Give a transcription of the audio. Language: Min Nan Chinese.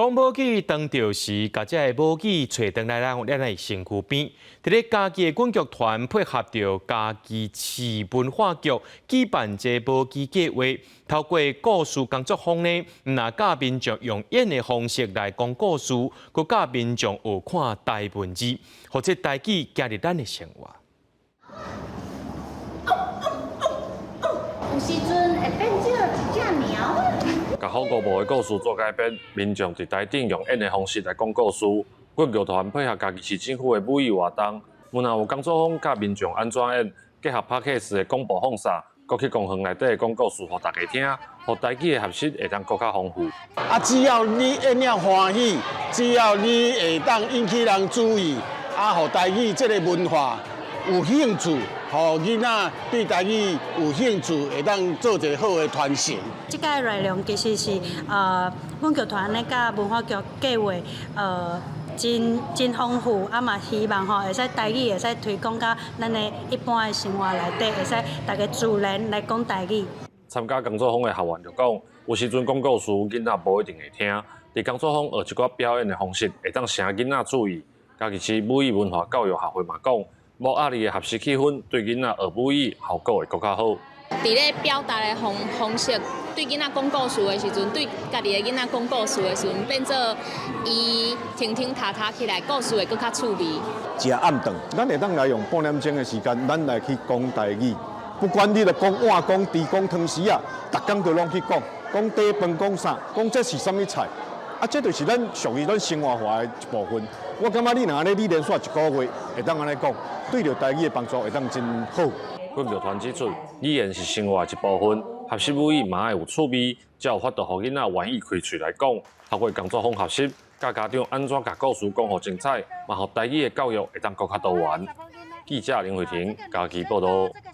講母語當著時，共這个母語揣轉來咱咱的身軀邊。佇咧嘉義的阮劇團配合著嘉義市文化局舉辦這母語計劃，透過故事工作坊呢，毋但教民眾用演的方式來講故事，閣教民眾學看台文字，予這台語行入咱的生活。有時陣會變做一隻貓。共好五無的故事做改編，民眾佇台頂用演的方式來講故事。阮劇團配合嘉義市政府的母語活動，毋但有工作坊教民眾按怎演，結合 Podcast 的廣播放送，閣去公園內底講故事予大家聽，予台語的學習會當閣較豐富。啊，只要你演了歡喜，只要你會當引起人注意，啊，予台語這个文化有興趣，予囡仔對台語有興趣，會當做一个好的傳承。這个內容其實是阮劇團咧佮文化局計劃真真豐富，啊嘛希望吼會使台語會使推廣到咱的一般的生活內底，會使大家自然來講台語。參加工作坊的學員就講，有時陣講故事，囡仔無一定會聽。佇工作坊學一寡表演的方式，會當吸囡仔注意。嘉義市母語文化教育協會嘛講，無壓力的學習氣氛，對囡仔學母語效果會閣較好。佇咧表達的方方式，對囡仔講故事的時陣，對家己的囡仔講故事的時陣，變做伊停停讀讀起來，故事會閣較趣味。食暗頓，咱會當來用半點鐘的時間，咱來去講台語。不管你著講碗、講豬、講湯匙仔，逐工都攏去講，講短飯、講啥，講這是啥物菜。啊，這就是咱屬於咱生活化的一部分。我感覺你若按呢，你連續一個月會當按呢講，對著台語的幫助會當真好。阮劇團指出，語言是生活的一部分，學習母語嘛愛有趣味，才有法度予囡仔願意開喙來講。透過工作坊學習，教家長按怎共故事講予精彩，嘛予台語的教育會當閣較多元。記者林慧婷嘉義報導。